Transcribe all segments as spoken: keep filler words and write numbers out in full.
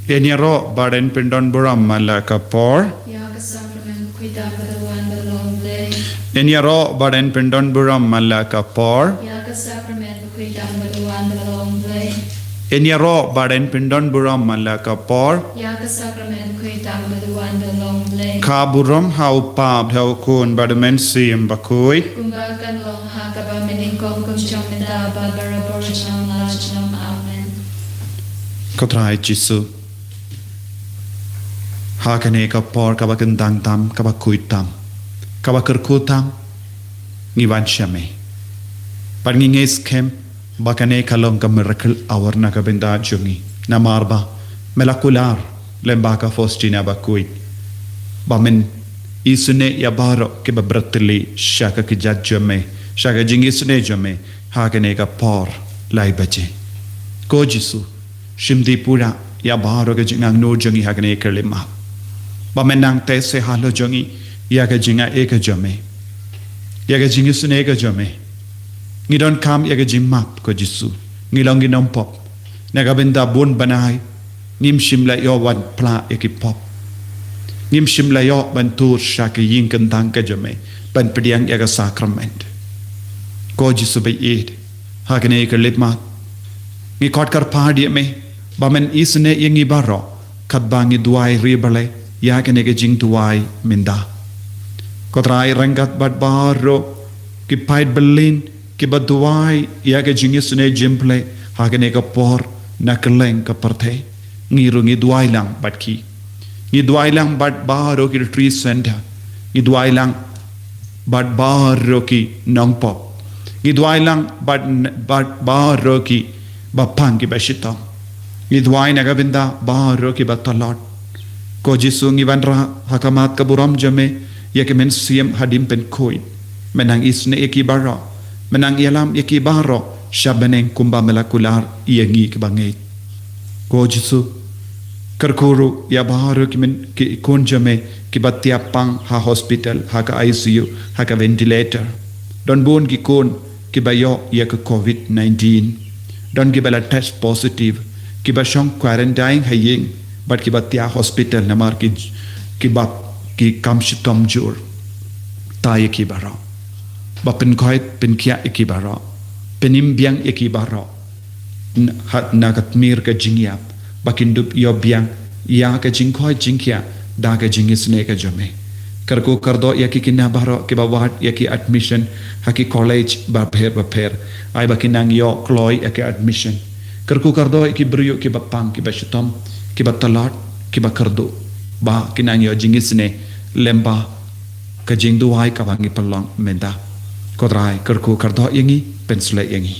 Yn ïaroh bad yn pyndon burom man la ka por. Ïa ka sakramen bakhuid tam ba la wan ba la long Blei. Yn ïaroh bad yn pyndon burom man la ka por. Ïa ka sakramen bakhuid tam ba la wan ba la long Blei. Yn ïaroh bad yn pyndon burom man la ka por. Ïa ka sakramen bakhuid tam ba la wan ba la long Blei. Ka burom ha u Kpa bad ha u Khun bad u Mynsiem Bakhuid. Kumba kan long ha kaba mynnyngkong, kum jong mynta bad barabor, junom la junom. Amen. Ko Trai Jisu, ha kane ka por kaba kyndang tam, kaba khuid tam, kaba kyrkhu tam, ngi wan sha me. Bad ngi ngeit skhem ba kane ka long ka miracle hour na ka bynta jong ngi. Namar ba me la kular lem bad ka Faustina Bakhuid ba men isynei ïa baroh kiba bret tylli sha ka kjat jong me, sha ka jingisynei jong me, ha kane ka por lai baje. Ko Jisu, shim dih pura ïa baroh ka jingangnud jong ngi ha kane ka khyllipmat. Ba men nang teh seh halor jong ngi ïa ka jingaiei ka jong me, ïa ka jingisynei ka jong me. Ngi donkam ïa ka jingmap, ko Jisu. Ngi long ki nongpop. Na ka bynta bun bnai ngim shym la ïoh ban pla ïa ki pop. Ngim shym la ïoh ban tur sha ka ïing kyndang ka jong me ban pdiang ïa ka sakrament. Ko Jisu baieit, ha kane ka khyllipmat ngi khot kyrpad ïa me ba men isynei ïa ngi baroh katba ngi duwai ri Blei ïa kane ka jingduwai mynta. Ko Trai, ryngkat bad baroh ki paid byllien kiba duwai ïa ka jingisynei jong me ha kane ka por na kylleng ka pyrthei, ngi ruh ngi duwai lang bad ki. Ngi duwai lang bad baroh ki retreat center. Ngi duwai lang bad baroh ki nongpop. Ngi duwai lang bad, bad baroh kiba pang kiba shitom. Ngi duwai na ka bynta baroh kiba tlot. Ko Jisu, ngi wanrah ha khmat ka burom jong me ïa ki mynsiem hadien pynkhuid. Men nang isynei ïa ki baroh. Men nang ïalam ïa ki baroh sha bneng kumba me la kular ïa ngi kiba ngeit. Ko Jisu, kyrkhu ruh ïa baroh ki men, ki khun jong me kiba thiah pang ha hospital, ha ka I C U, ha ka ventilator. Don bun ki khun kiba ïoh ïa ka covid nineteen. Don kiba la test positive, kiba shong quarantine ha ïing bad kiba thiah hospital namar ki, kiba, ki kam shitom jur. Teh ïa ki baroh. Ba pynkhuid pynkhiah ïa ki baroh. Pynim biang ïa ki baroh. Na, ha, na ka tmier ka jingïap, ba kin dup ïoh biang ïa ka jingkhuid jingkhiah da ka jingisynei ka jong me. Kyrkhu kyrdoh ïa ki khynnah baroh kiba wad ïa ki admission ha ki college bapher bapher, ai ba kin nang ïoh kloi ïa ki admission. Kyrkhu kyrdoh ïa ki briew kiba pang, kiba shitom, kiba tlot, kiba kyrduh, ba kin nang ïoh jingisynei lem bad ka jingduwai kaba ngi pynlong mynta. Ko Trai, kyrkhu kyrdoh ïa ngi, pynshlei ïa ngi.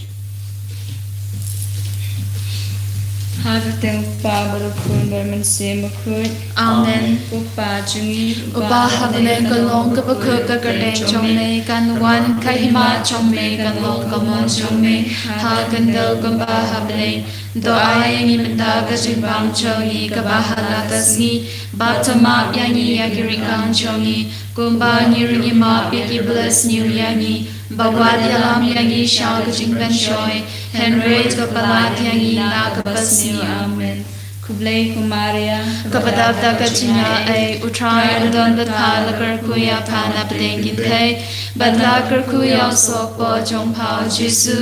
Ha ka kyrteng u Kpa bad u Khun bad u Mynsiem Bakhuid. Amen. Ko Kpa jong ngi uba ha bneng, ka long kaba khuid ka kyrteng jong me, kan wan ka hima jong me, kan long ka mon jong me ha ka khyndew kumba ha bneng. To ai ïa ngi mynta ka jingbam jong ngi kaba ha la ka sngi, bad to map ïa ngi ïa ki riewkam jong ngi, kumba ngi ruh ngi map ïa kiba la sniew ïa ngi, bad wat ïalam ïa ngi sha ka jingpynshoi, hynrei to pyllait ïa ngi na kaba sniew. Amen. Khublei ko Maria, kaba dap da ka jingaiei, u Trai u don bad pha, la kyrkhu ïa pha na pdeng ki kynthei, bad la kyrkhu ïa u sohpop jong pha u Jisu.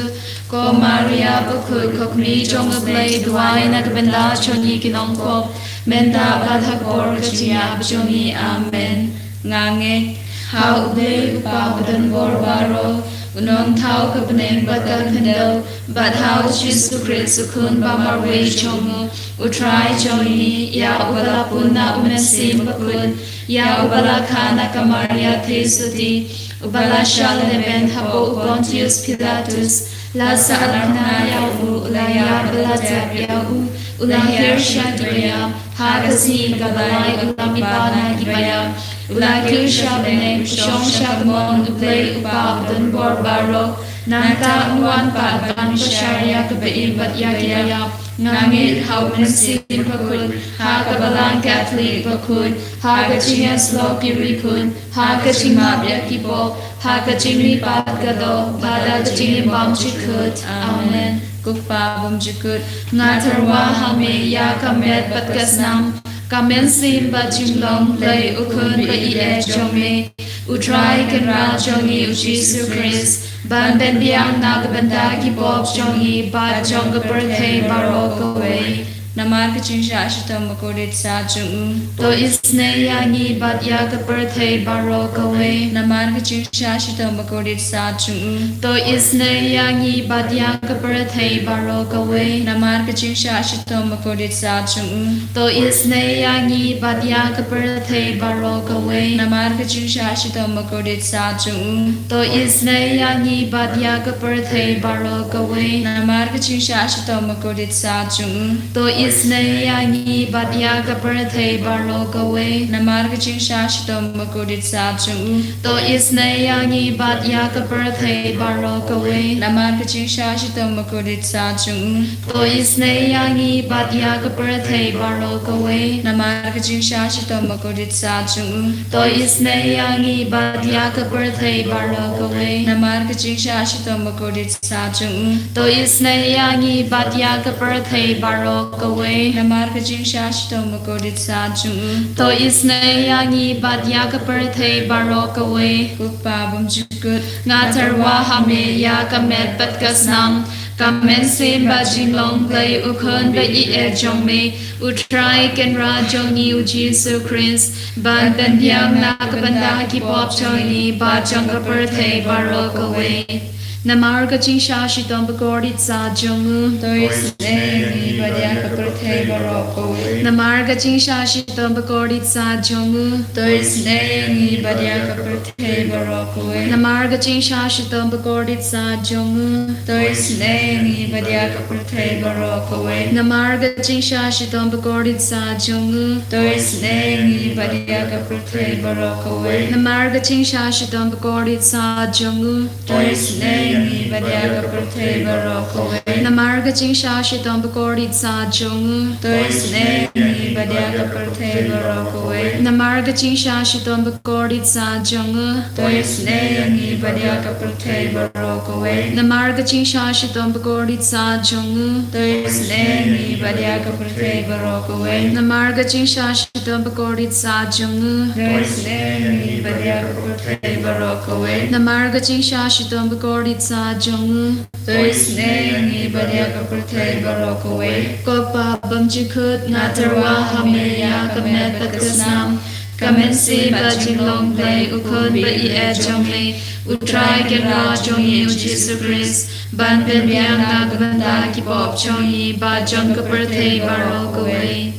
Ko Maria bakhuid, ko Kmie jong u Blei, duwai na ka bynta jong ngi ki nongpop, mynta bad ha ka por ka jingïap jong ngi. Amen. Nga ngeit ha u Blei u Kpa badonbor baroh, u nongthaw ka bneng bad ka khyndew, bad ha u Jisu Khrist u Khun ba marwei jong u, u Trai jong ngi, ïa uba la pun na u Mynsiem Bakhuid, ïa uba la kha na ka Maria Theisotti, uba la shah lehbeiñ hapoh u Pontius Pilatus, la sahlahkna ïa u, u la ïap bad la dep ïa u, u la hiar sha ki baïap, ha ka sngi kaba lai u la mihpat na ki baïap, u la kiew sha bneng, u shong sha ka mon u Blei u Kpa badonbor baroh. Nangta un wan pat ban pynshai ïa ka ba-im bad ïa ki ba-ïap. Nga ngeit ha U Mynsiem Bakhuid, ha ka Balang Katholik bakhuid, ha ka jingïasyllok ki riewkhuid, ha ka jingmap ïa ki pop, ha ka jingmihpat ka doh, bad ha ka jingim bymjukut. Amen. Ko Kpa bymjukut, nga tyrwa ha me ïa ka met bad ka snam, ka mynsiem bad jinglong Blei U Khun ba-ïeit jong me, U Trai Kynrad jong ngi U Jisu Khrist, ban pynbiang na ka bynta ki pop jong ngi bad jong ka pyrthei baroh kawei. Namar ka jingshah shitom bakordit sat jong u, to isynei ïa ngi bad ïa ka pyrthei baroh kawei. Namar ka jingshah shitom bakordit sat jong u, to isynei ïa ngi bad ïa ka pyrthei baroh kawei. Namar ka jingshah shitom bakordit sat jong u, to isynei ïa ngi bad ïa ka pyrthei baroh kawei. Namar ka jingshah shitom bakordit sat jong u, to isynei ïa ngi bad ïa ka pyrthei baroh kawei. Namar ka jingshah shitom bakordit sat jong u, to isynei ïa ngi bad ïa ka pyrthei baroh kawei. Namar ka jingshah shitom bakordit sat jong u, to isynei ïa ngi bad ïa ka pyrthei baroh kawei. Namar ka jingshah shitom bakordit sat jong u, to isynei ïa ngi bad ïa ka pyrthei baroh kawei. Namar ka jingshah shitom bakordit sat jong u, to isynei ïa ngi bad ïa ka pyrthei baroh kawei. Namar ka jingshah shitom bakordit sat jong u, to isynei ïa ngi bad ïa ka pyrthei baroh kawei. Namar ka jingshah shitom bakordit sat jong u, to isynei ïa ngi bad ïa ka pyrthei baroh kawei. Ko Kpa bymjukut, nga tyrwa ha me ïa ka met bad ka snam, ka mynsiem bad jinglong Blei U Khun ba-ïeit jong me, U Trai Kynrad jong ngi U Jisu Khrist, ban pynbiang na ka bynta ki pop jong ngi bad jong ka pyrthei baroh kawei. Namar ka jingshah shitom bakordit sat jong u, to isynei ïa ngi bad ïa ka pyrthei baroh kawei. Namar ka jingshah shitom bakordit sat jong u, to isynei ïa ngi bad ïa ka pyrthei baroh kawei. Namar ka jingshah shitom bakordit sat jong u, to isynei ïa ngi bad ïa ka pyrthei baroh kawei. Namar ka jingshah shitom bakordit sat jong u, to isynei ïa ngi bad ïa ka pyrthei baroh kawei. Namar ka jingshah shitom bakordit sat jong u, to isynei ïa ngi bad ïa ka pyrthei baroh kawei. Namar ka jingshah shitom bakordit sat jong u, to isynei ïa ngi bad ïa ka pyrthei baroh kawei. Namar ka jingshah shitom bakordit sat jong u, to isynei ïa ngi bad ïa ka pyrthei baroh kawei. Namar ka jingshah shitom bakordit sat jong u, to isynei ïa ngi bad ïa ka pyrthei baroh kawei. Namar ka jingshah shitom bakordit sat jong u, to isynei ïa ngi bad ïa ka pyrthei baroh kawei. Namar ka jingshah shitom bakordit sat jong u, to isynei ïa ngi bad ïa ka pyrthei baroh kawei. Ko Kpa bymjukut, nga tyrwa ha me ïa ka met bad ka snam, ka mynsiem bad jinglong Blei U Khun ba-ïeit jong me, U Trai Kynrad jong ngi U Jisu Khrist, ban pynbiang na ka bynta ki pop jong ngi bad jong ka pyrthei baroh kawei.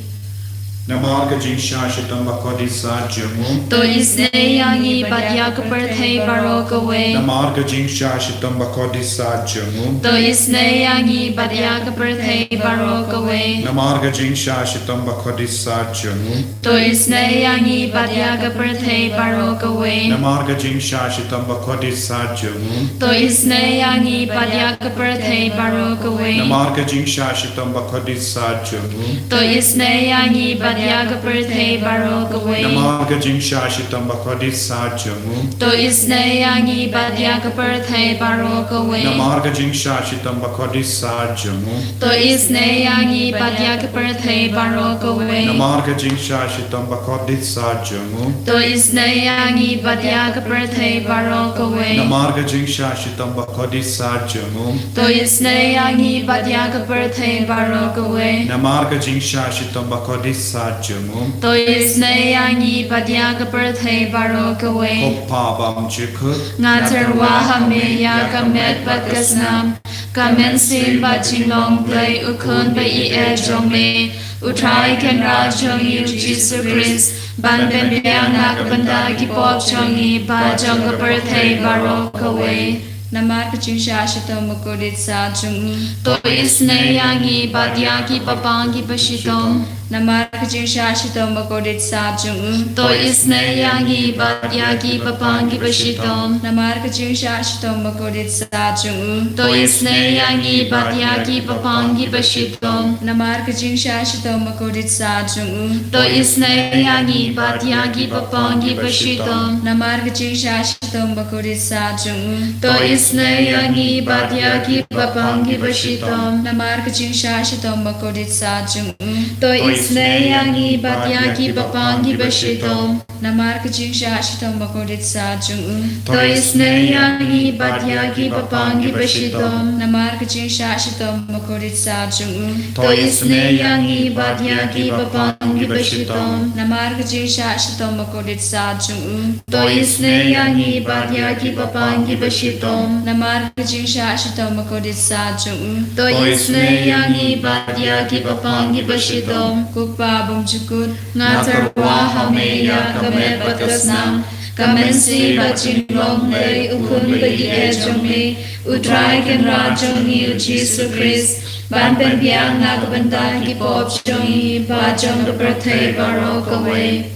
Namar ka jingshah shitom bakordit sat jong u, to isynei ïa ngi bad ïa ka pyrthei baroh kawei. Namar ka jingshah shitom bakordit sat jong u, to isynei ïa ngi bad ïa ka pyrthei baroh kawei. Namar ka jingshah shitom bakordit sat jong u, to isynei ïa ngi bad ïa ka pyrthei baroh kawei. Namar ka jingshah shitom bakordit sat jong u, to isynei ïa ngi bad ïa ka pyrthei baroh kawei. Namar ka jingshah shitom bakordit sat jong u, to isynei ïa ngi bad ïa ka pyrthei baroh kawei. Namar ka jingshah shitom bakordit sat jong u, to isynei ïa ngi bad ïa ka pyrthei baroh kawei. Namar ka jingshah shitom bakordit sat jong u, to isynei ïa ngi bad ïa ka pyrthei baroh kawei. Namar ka jingshah shitom bakordit sat jong u, to isynei ïa ngi bad ïa ka pyrthei baroh kawei. Namar ka jingshah shitom bakordit sat jong u, to isynei ïa ngi bad ïa ka pyrthei baroh kawei. Namar ka jingshah shitom bakordit sat jong u, to isynei ïa ngi bad ïa ka pyrthei baroh kawei. Ko Kpa bymjukut, nga tyrwa ha me ïa ka met bad ka snam, ka mynsiem bad jinglong Blei U Khun ba-ïeit jong me, U Trai Kynrad jong ngi U Jisu Khrist, ban pynbiang na ka bynta ki pop jong ngi bad jong ka pyrthei baroh kawei. Namar ka jingshah shitom bakordit sat jong u, to isynei ïa ngi bad ïa ki bapang ki bashitom, Namar ka jingshah shitom bakordit sat jong u. To isynei ïa ngi bad ïa ki bapang kiba shitom. Namar ka jingshah shitom bakordit sat jong u. To isynei ïa ngi bad ïa ki bapang kiba shitom. Namar ka jingshah shitom bakordit sat jong u. To isynei ïa ngi bad ïa ki bapang kiba shitom. Namar ka jingshah shitom bakordit sat jong u. To isynei ïa ngi bad ïa ki bapang kiba shitom. Namar ka jingshah shitom bakordit sat jong u. To isynei ïa ngi bad ïa ki bapang kiba shitom. Namar ka jingshah shitom bakordit sat jong u. To isynei ïa ngi bad ïa ki bapang kiba shitom. Namar ka jingshah shitom bakordit sat jong u. To isynei ïa ngi bad ïa ki bapang kiba shitom. Namar ka jingshah shitom bakordit sat jong u. To isynei ïa ngi bad ïa ki bapang kiba shitom. Namar ka jingshah shitom bakordit sat jong u. To isynei ïa ngi bad ïa ki bapang kiba shitom. Ko Kpa bymjukut. Nga tyrwa ha me ïa ka met bad ka snam, ka mynsiem bad jinglong lei u Khun ba ïeit jong me, U Trai Kynrad jong ngi U Jisu Khrist, ban pynbiang na ka bynta ki pop jong ngi bad jong ka pyrthei baroh kawei.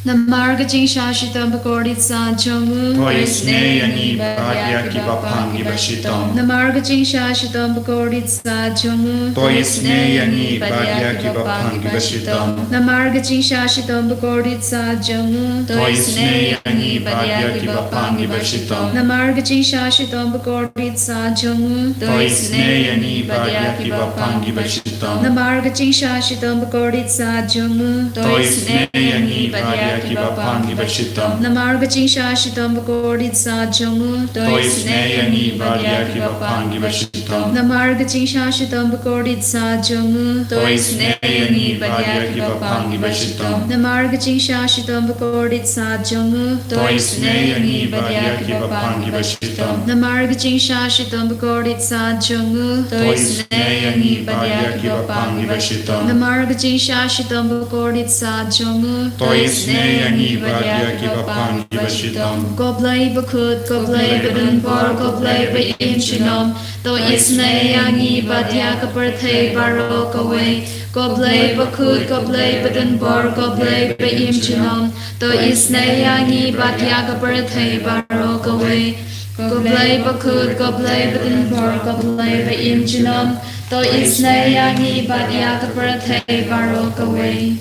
Namar ka jingshah shitom bakordit sat jong u. To isynei ïa ngi bad ïa ki bapang kiba shitom. Namar ka jingshah shitom bakordit sat jong u. To isynei ïa ngi bad ïa ki bapang kiba shitom. Namar ka jingshah shitom bakordit sat jong u. To isynei ïa ngi bad ïa ki bapang kiba shitom. Namar ka jingshah shitom bakordit sat jong u. To isynei ïa ngi bad ïa ki bapang kiba shitom. Namar ka jingshah shitom bakordit sat jong u. To isynei ïa ngi bad ïa ki bapang kiba shitom. Namar ka jingshah shitom bakordit sat jong u. To isynei ïa ngi bad ïa ki bapang kiba shitom. Namar ka jingshah shitom bakordit sat jong u. To isynei ïa ngi bad ïa ki bapang kiba shitom. Namar ka jingshah shitom bakordit sat jong u. To isynei ïa ngi bad ïa ki bapang kiba shitom. Namar ka jingshah shitom bakordit sat jong u. To isynei ïa ngi bad ïa ki bapang kiba shitom. Namar ka jingshah shitom bakordit sat jong u. To isynei ïa ngi bad ïa ki bapang kiba shitom. Ko Blei bakhuid, ko Blei badonbor, ko Blei ba im junom. To isynei ïa ngi bad ïa ka pyrthei baroh kawei. Ko Blei bakhuid, ko Blei badonbor, ko Blei ba im junom. To isynei ïa ngi bad ïa ka pyrthei baroh kawei. Ko Blei bakhuid, ko Blei badonbor, ko Blei ba im junom. To isynei ïa ngi bad ïa ka pyrthei baroh kawei.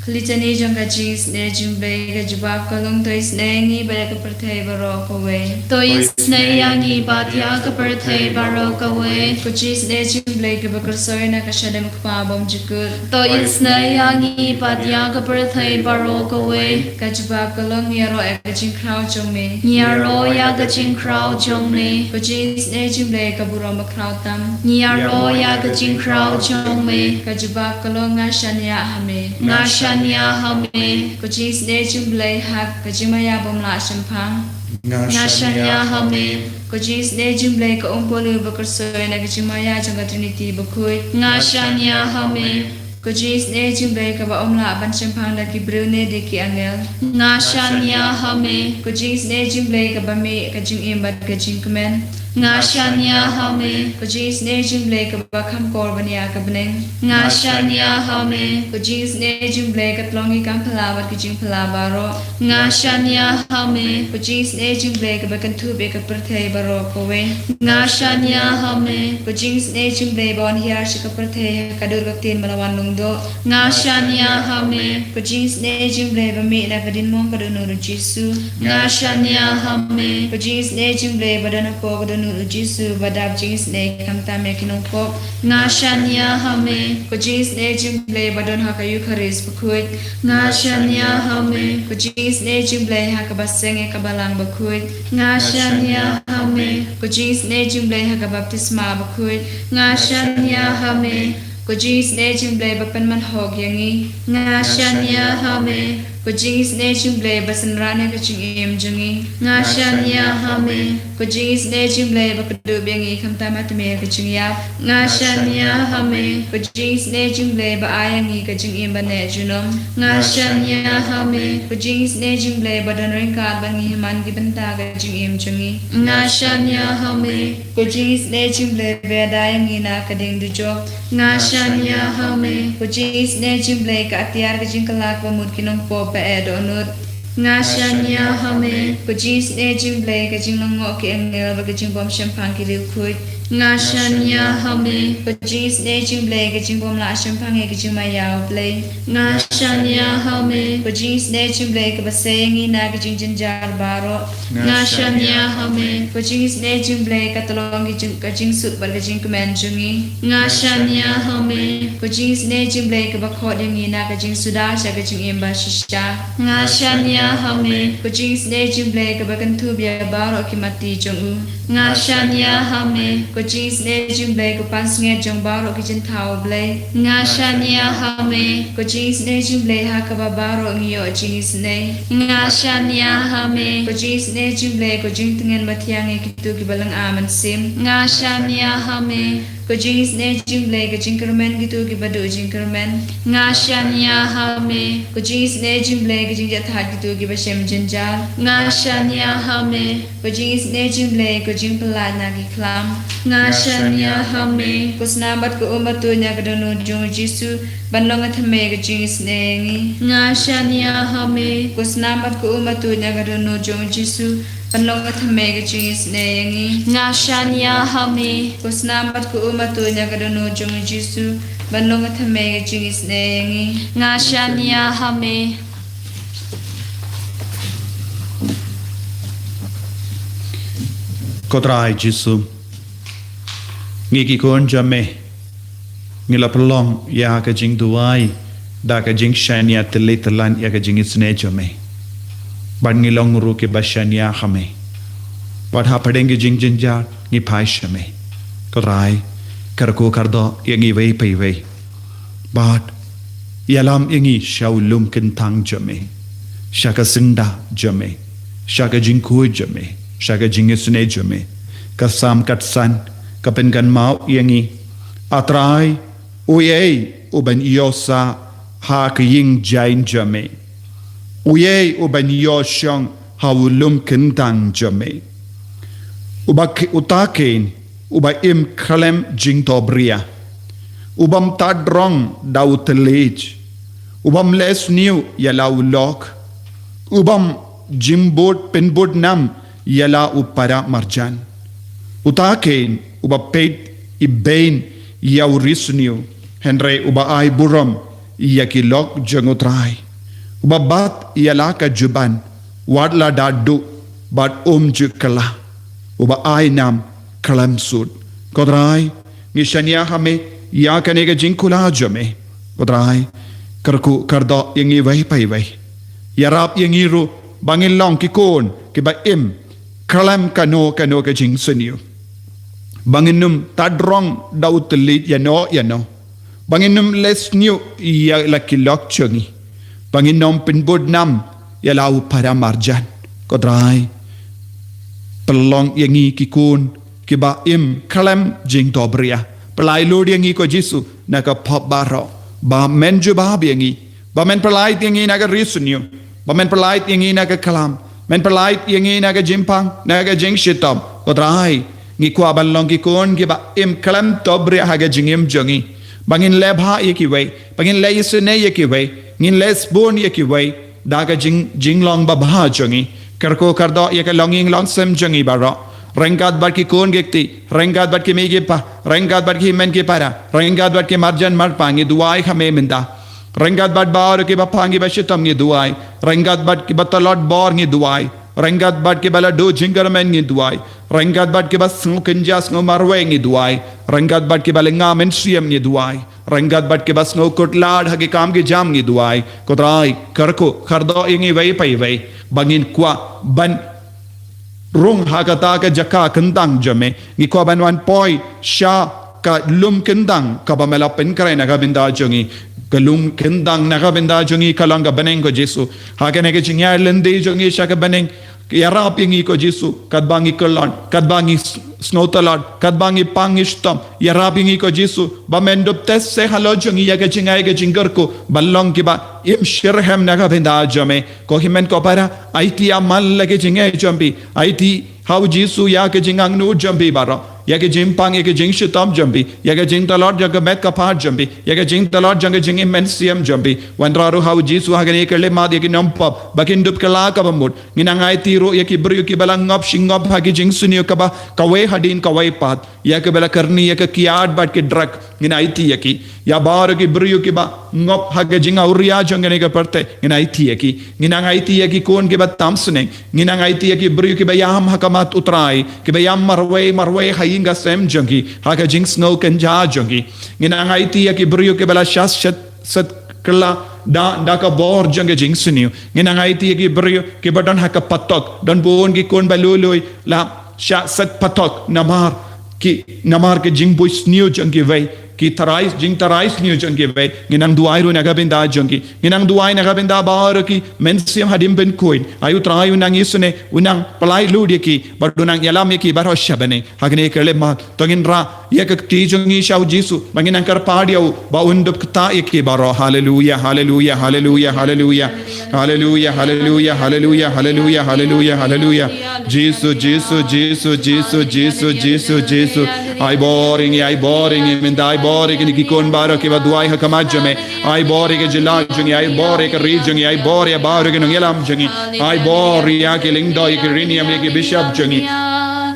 Khlitani jong ka jingisynei jong Blei, ka jubab ka long: To isynei ïa ngi bad ïa ka pyrthei baroh kawei. To isynei ïa ngi bad ïa ka pyrthei baroh kawei. Ka jingisynei jong Blei kaba kyrsoi na ka shadem Kpa bymjukut. To isynei ïa ngi bad ïa ka pyrthei baroh kawei. Ka jubab ka long: Ngi ïaroh ïa ka jingkhraw jong me. Ngi ïaroh ïa ka jingkhraw jong me. Ka jingisynei jong Blei ka burom bakhraw tam. Ngi ïaroh ïa ka jingkhraw jong me. Ka jubab ka long: Nga shaniah ha me. Nga shaniah ha me. Ka jingisynei jong Blei ha ka jingmaïa bym lah shemphang. Nga shaniah ha me. Ka jingisynei jong Blei ka Umpohlun ba kyrsoi na ka jingmaïa jong ka Trinity bakhuid. Nga shaniah ha me. Ka jingisynei jong Blei kaba ym lah ban shemphang da ki briew ne da ki angel. Nga shaniah ha me. Ka jingisynei jong Blei kaba mih ka jingim bad ka jingkmen. Nga shaniah ha me. Ka jingisynei jong Blei kaba kham kor ban ïa ka bneng. Nga shaniah ha me. Ka jingisynei jong Blei ka tlong ïa ki kam phylla bad ki jingphylla baroh. Nga shaniah ha me. Ka jingisynei jong Blei kaba kynthup ïa ka pyrthei baroh kawei. Nga shaniah ha me. Ka jingisynei jong Blei ba wan hiar sha ka pyrthei ha ka dur ka ktien ba la wan lyngdoh. Nga shaniah ha me. Ka jingisynei jong Blei ba mih na ka diengmong ka dohnud U Jisu. Nga shaniah ha me. Ka jingisynei jong Blei ba don hapoh ka dohnud U Jisu ba dap jingisynei khamtam ïa ki nongpop. Nga shaniah ha me. Ka jingisynei jong Blei ba don ha ka Eukharist bakhuid. Nga shaniah ha me. Ka jingisynei jong Blei ha kaba seng ïa ka balang bakhuid. Nga shaniah ha me. Ka jingisynei jong Blei ha ka baptisma bakhuid. Nga shaniah ha me. Ka jingisynei jong Blei ba pynman hok ïa ngi. Nga shaniah ha me. Ko jingisynei jong U Blei ba synran ïa ka jingim jong ngi, nga shaniah ha me. Ko jingisynei jong U Blei ba kdup ïa ngi khamtam ha tmier ka jingïap, nga shaniah ha me. Ko jingisynei jong U Blei ba ai ïa ngi ka jingim ba neh junom, nga shaniah ha me. Ko jingisynei jong U Blei ba don ryngkat bad ngi ha man ki bynta ka jingim jong ngi, nga shaniah ha me. Ko jingisynei jong U Blei ba ïada ïa ngi na ka ding dujok, nga shaniah ha me. Ko jingisynei jong U Blei ka atiar ka jingkylla kaba mut ki nongpop ba eh dohnud, nga shaniah ha me. Ko jingisynei jong U Blei ka jinglyngngoh ki angel bad ka jingbym shemphang ki riewkhuid, nga shaniah ha me. Ko jingisynei jong U Blei ka jingbym lah shemphang ïa ka jingmaïa U Blei, nga shaniah ha me. Ko jingisynei jong U Blei kaba sei ïa ngi na ka jingjynjar baroh, nga shaniah ha me. Ko jingisynei jong U Blei ka tyllong ki jing, ka jingsuk bad ka jingkmen jong ngi, nga shaniah ha me. Ko jingisynei jong U Blei kaba khot ïa ngi na ka jingsuda sha ka jingim ba shisha, nga shaniah ha me. Ko jingisynei jong U Blei kaba kynthup ïa baroh ki matti jong u, nga shaniah ha me. Ko jingisynei jong U Blei ka pansngiat jong baroh ki jingthaw U Blei, nga shaniah ha me. Ko jingisynei jong U Blei ha kaba baroh ngi ïoh jingisynei, nga shaniah ha me. Ko jingisynei jong U Blei ko jingtngen bathiang ïa kito kiba lynga mynsiem, nga shaniah ha me. Ko jingisynei jong U Blei ka jingkyrmen kito kiba duh jingkyrmen, nga shaniah ha me. Ko jingisynei jong U Blei ka jingjahthait kito kiba shem jynjar, nga shaniah ha me. Ko jingisynei jong U Blei ko jingpyllait na ki khlam, nga shaniah ha me. Ko snam bad ko um ba tuid na ka dohnud jong U Jisu ban long ka thymmei ka jingisynei ïa ngi, nga shaniah ha me. Ko snam bad ko um ba tuid na ka dohnud jong U Jisu ban long ka thymmei ka jingisynei ïa ngi, nga shaniah ha me. Ko snam bad ko um ba tuid na ka dohnud jong U Jisu ban long ka thymmei ka jingisynei ïa ngi, nga shaniah ha me. Ko Trai Jisu, ngi ki khun jong me, ngi la pynlong ïa ka jingduwai da ka jingshaniah tylli tyllan ïa ka jingisynei jong me. Bad ngi long ruh kiba shaniah ha me. Bad hapdeng ki jingjynjar ngi phai sha me. Ko Trai, kyrkhu kyrdoh ïa ngi iwei pa iwei. Bad ïalam ïa ngi sha u lum kyntang jong me, sha ka syndah jong me, sha ka jingkhuid jong me, sha ka jingisynei jong me. Ka Salm khatsan ka pynkynmaw ïa ngi, A Trai, uei u ban ïoh sah ha ka ïing jaiñ jong me? Uei u ban ïoh shong ha u lum kyntang jong me? Uba k-, uta keiñ uba im khlem jingtobria, u bym tad rong da u thylliej, u bym leh sniew ïa la u lok, u bym jingbud pynbud nam ïa la u para marjan. Uta keiñ uba peit i beiñ ïa u ri sniew, hynrei uba ai burom ïa ki lok jong U Trai. Uba bat ïa la ka juban, wat la da duh, bad um ju kylla. Uba ai nam khlem sut. Ko Trai, ngi shaniah ha me ïa kane ka jingkular jong me. Ko Trai, kyrkhu kyrdoh ïa ngi iwei pa iwei. Ïarap ïa ngi ruh ba ngin long ki khun kiba im khlem kano kano ka jingsniew. Ba ngin ym tad rong da u thylliej ïano ïano. Ba ngin ym leh sniew ïa la ki lok jong ngi. Ba ngin ym pynbud nam ïa la u para marjan. Ko Trai, pynlong ïa ngi ki khun kiba im khlem jingtobria. Pyllait lut ïa ngi ko Jisu na ka pop baroh. Ba men jubab ïa ngi. Ba men pyllait ïa ngi na ka ri sniew. Ba men pyllait ïa ngi na ka khlam. Men pyllait ïa ngi na ka jingpang, na ka jingshitom. Ko Trai, ngi kwah ban long ki khun kiba im khlem tobria ha ka jingim jong ngi. Ba ngin leh bha ïa kiwei, ba ngin leh isynei ïa kiwei, ngin leh sbun ïa kiwei da ka jing, jinglong babha jong ngi. Kyrkhu kyrdoh ïa ka longïing longsem jong ngi baroh. Ryngkat bad ki khun ki kti, ryngkat bad ki mei ki pa, ryngkat bad ki hynmen ki para, ryngkat bad ki marjan marpa, ngi duwai ha me mynta. Ryngkat bad baroh kiba pang kiba shitom, ngi duwai. Ryngkat bad kiba tlot bor, ngi duwai. Ryngkat bad kiba la duh jingkyrmen, ngi duwai. Ryngkat bad kiba sngew kynja sngew marwei, ngi duwai. Ryngkat bad kiba lynga mynsiem, ngi duwai. Ryngkat bad kiba sngew kut lad ha ki kam ki jam, ngi duwai. Ko Trai, kyrkhu kyrdoh ïa ngi iwei pa iwei. Ba ngin kwah ban rung ha kata ka jaka kyntang jong me. Ngi kwah ban wan poi sha ka lum kyndang kaba me la pynkhreh na ka bynta jong ngi. Ka lum kyndang na ka bynta jong ngi ka long ka bneng, ko Jisu. Ha kane ka jingïaid lynti jong ngi sha ka bneng, ïarap ïa ngi, ko Jisu, katba ngi kyllon, katba ngi s-, sngewtyllon, katba ngi pang ngi shitom, ïarap ïa ngi, ko Jisu, ba men dup test halor jong ngi ïa ka jingai ka jingkyrkhu, ban long kiba im shitrhem na ka bynta jong me. Ko hynmen ko para, aiti ïa man la ka jingai jong phi, aiti ha u Jisu ïa ka jingangnud jong phi baroh, ïa ka jingpang, ïa ka jingshitom jong phi, ïa ka jingtlot jong ka met ka phad jong phi, ïa ka jingtlot jong ka jingim mynsiem jong phi. Wanrah ruh ha u Jisu ha kane ka khyllipmat ïa ki nongpop ba kin dup kylla kaba mut. Ngi nang aiti ruh ïa ki briew kiba la ngop shi ngop ha ki jingsniew kaba kawei hadien kawei pat, ïa kiba la kyrni ïa ka kiad bad ki drug, ngin aiti ïa ki. Ïa baroh ki briew kiba ngop ha ka jingawria jong kane ka pyrthei, ngin aiti ïa ki. Ngi nang aiti ïa ki khun kiba tam sneng, ngi nang aiti ïa ki briew kiba ïam ha khmat u Trai, kiba ïam marwei marwei ha ïing ha sem jong ki, ha ka jingsngew kynja jong ki. Ngi nang aiti ïa ki briew kiba la shah shet shet kylla da, da ka bor jong ka jingsniew. Ngi nang aiti ïa ki briew kiba don ha ka patok, don bun ki khun ba lui lui la shah shet patok namar ki, namar ki jingbuh sniew jong kiwei, ki tharai, jingtharai sniew jong kiwei. Ngi nang duwai ruh na ka bynta jong ki. Ngi nang duwai na ka bynta baroh ki mynsiem hadien pynkhuid. Ai u Trai u nang isynei, u nang pyllait lut ïa ki bad u nang ïalam ïa ki baroh sha bneng. Ha kane ka khyllipmat to ngin rah ïa ka kti jong ngi sha u Jisu, ba ngin nang kyrpad ïa u ba un dup ktah ïa ki baroh. Haleluia, haleluia, haleluia, haleluia. Haleluia, haleluia, haleluia, haleluia, haleluia, haleluia. Jisu, Jisu, Jisu, Jisu, Jisu, Jisu, Jisu. Ai bor ïa ngi, ai bor ïa ngi mynta, ai bor ïa kine ki khun baroh kiba duwai ha khmat jong me. Ai bor ïa ka jylla jong ngi, ai bor ïa ka ri jong ngi, ai bor ïa baroh ki nongïalam jong ngi. Ai bor ïa ki lyngdoh, ïa ki riewniam, ïa ki bishop jong ngi.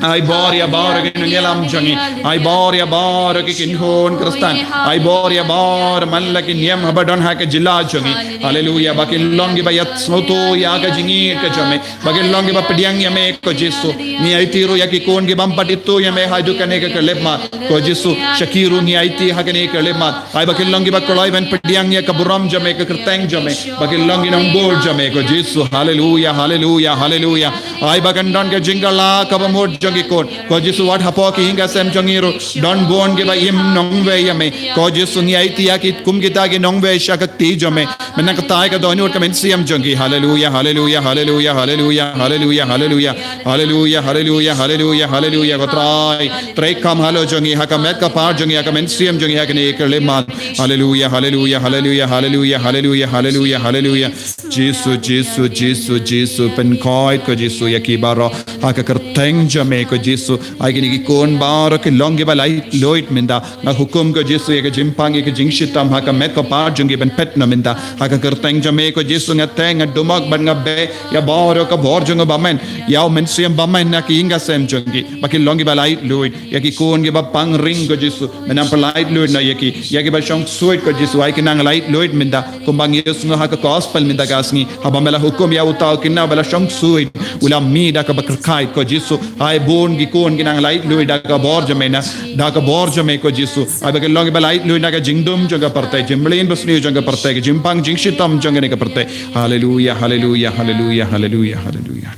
Ai bor ïa baroh ki nongïalam jong ngi. Ai bor ïa baroh ki kynhun Khristan. Ai bor ïa baroh man la ki niam haba don ha ka jylla jong ngi. Haleluia. Ba kin long kiba ïasngewthuh ïa ka jingïeit ka jong me. Ba kin long kiba pdiang ïa me, ko Jisu. Ngi aiti ruh ïa ki khun ki bym pat ithuh ïa me haduh kane ka khyllipmat, ko Jisu. Sha ki ruh ngi aiti ha kane ka khyllipmat. Ai ba kin long kiba kloi ban pdiang ïa ka burom jong me, ka kyrteng jong me. Ba kin long ki nongbud jong me, ko Jisu. Haleluia, haleluia, haleluia. Ai ba kan don ka jingkylla kaba mut jong ki khun, ko Jisu, wat hapoh ki ïing ki sem jong ngi ruh don bun kiba im nongwei ïa me, ko Jisu. Ngi aiti ïa ki kum kita ki nongwei sha ka kti jong me. Mynta kata ka dohnud ka mynsiem jong ki. Haleluia, haleluia, haleluia, haleluia, haleluia, haleluia. Haleluia, haleluia, haleluia, haleluia. Ko Trai, treikam halor jong ngi, ha ka met ka phad jong ngi, ha ka mynsiem jong ngi, ha kane ka khyllipmat. Haleluia, haleluia, haleluia, haleluia, haleluia, haleluia, haleluia. Jisu, Jisu, Jisu, Jisu, pynkhuid, ko Jisu, ïa ki baroh ha ka kyrteng jong me, ko Jisu. Ai kine ki khun baroh ki long kiba laitluid mynta. Nga hukum, ko Jisu, ïa ka jingpang, ïa ka jingshitom ha ka met ka phad jong ki ban phet noh mynta. Ha ka kyrteng jong me, ko Jisu, nga teng, nga dumok bad nga beh ïa baroh ka bor jong u bymman, ïa u mynsiem bymman na ki ïing ki sem jong ki. Ba kin long kiba laitluid. Ïa ki khun kiba pang ring, ko Jisu, men nang pyllait luid noh ïa ki. Ïa kiba shong suit, ko Jisu, ai kin nang laitluid mynta. Kumba ngi ïohsngew ha ka gospel mynta ka sngi, haba me la hukum ïa uta u khynnah ba la shong suit, u la mih da kaba kyrkhu, ko Jisu. Ai bun ki khun kin nang laitluid da ka bor jong me na, da ka bor jong me, ko Jisu. Ai ba kin long kiba laitluid na ka jingdum jong ka pyrthei, jingmlien basniew jong ka pyrthei, ka jingpang jingshitom jong kane ka pyrthei. Haleluia, haleluia, haleluia, haleluia, haleluia.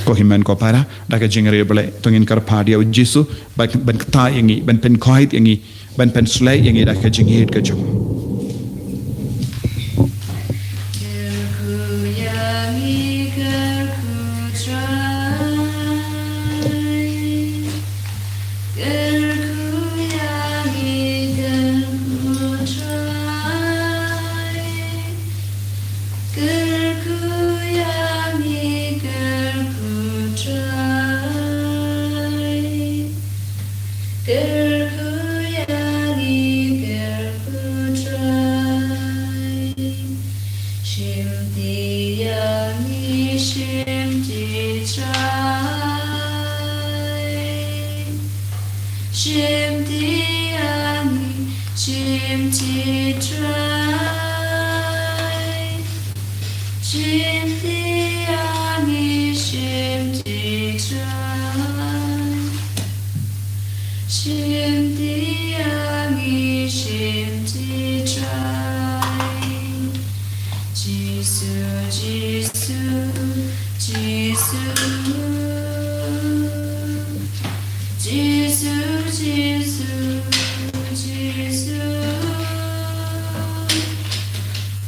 Ko hynmen ko para, da ka jingriewblei to ngin kyrpad ïa u Jisu ban, ban ktah ïa ngi, ban pynkhuid ïa ngi, ban pynshlei ïa ngi da ka jingïeit ka jong u. Kyrkhu ïa ngi, kyrkhu Trai. Kyrkhu ïa ngi, kyrkhu Trai. Shim ti ïa ngi, shim ti Trai. Shim ti ïa ngi, shim ti Trai. Shim ti ïa ngi, shim ti Trai. Shim ti ïa ngi, shim ti Trai. Jisu, Jisu, Jisu. Jisu. Jisu, Jisu, Jisu,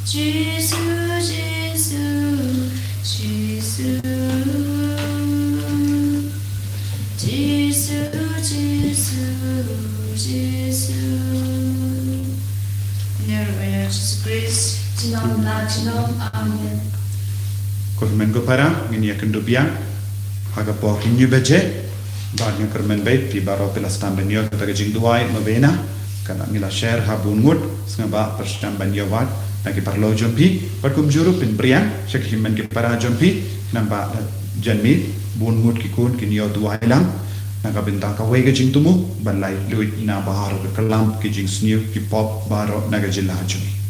Jisu, Jisu, Jisu, Jisu, Jisu. Ïa ka kyrteng Jisu Khrist. Junom la junom. Amen. Ko hynmen ko para, ngin ïa kynduh biang ha ka por hynñiew baje. Bad nga kyrmen bad phi baroh phi la sdang ban ïoh kata ka jingduwai novena. Kane ngi la share ha bun ngut, sngewbha pyrshang ban ïoh wat na ki paralok jong phi. Bad kumjuh ruh phin pyrshang sha ki hynmen ki para jong phi, namar ba la jan miet bun ngut ki khun kin ïoh duwai lang na ka bynta kawei ka jingthmu ban lait luid na baroh ka kyllum ki jingsniew ki pop baroh na ka jylla jong ngi.